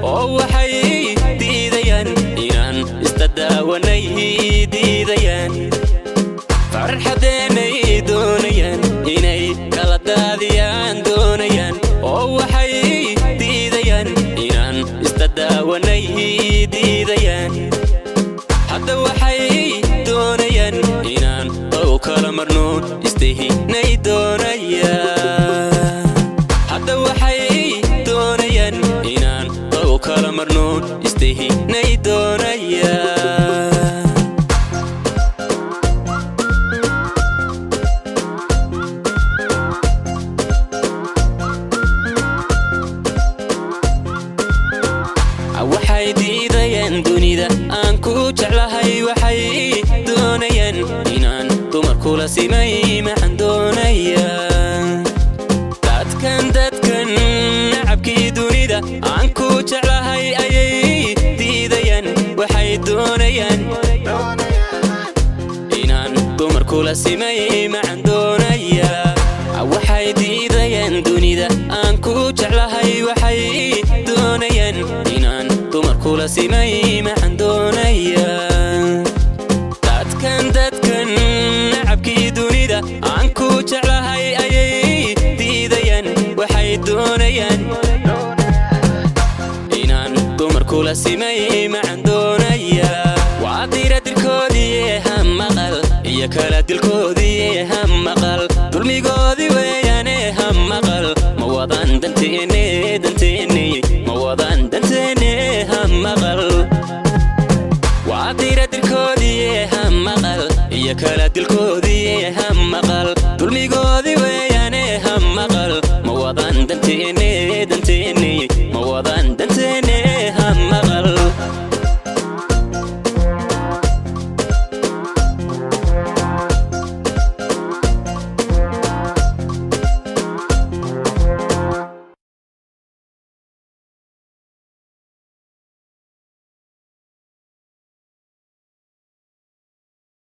Oo waxay diidayaan inaan isdadaawanay diidayaan. Farxadeennay doonayaan inay kala daadiyaan doonayaan. Oo waxay diidayaan inaan isdadaawanay diidayaan. Hadda waxay doonayaan inaan ow kala marno istihinay doonayaan. Hadda waxay doonayaan inaan ow kala marno istihinay doonayaan. Waxay diidayaan dunida aan ku jeclahay. Waxay doonayaan inaan dumar kula simay maxaan doonayaa. Dadkan nacabkii dunida aan ku jeclahay ayay diidayaan. Waxay doonayaan inaan dumar kula simay maxaan doonayaa. Waxay diidayaan dunida aan ku jeclahay. Waxay doonayaan inaan dumar kula simay maxaan doonayaa. Dadkan nacabkii dunida aan ku jeclahay ayay diidayaan. Waxay doonayaan inaan dumar kula simay maxaan doonayaa. Waa dira dirkoodii ha maqal iyo kala dilkoodii ha maqal. Dulmigoodii weeyaane ha maqal. Ma wadaan danteene, danteene ma wadaan, danteene ha maqal. Waa dira dirkoodii ha maqal iyo kala dilkoodii ha maqal. Dulmigoodii weeyaane ha maqal. Ma wadaan danteene.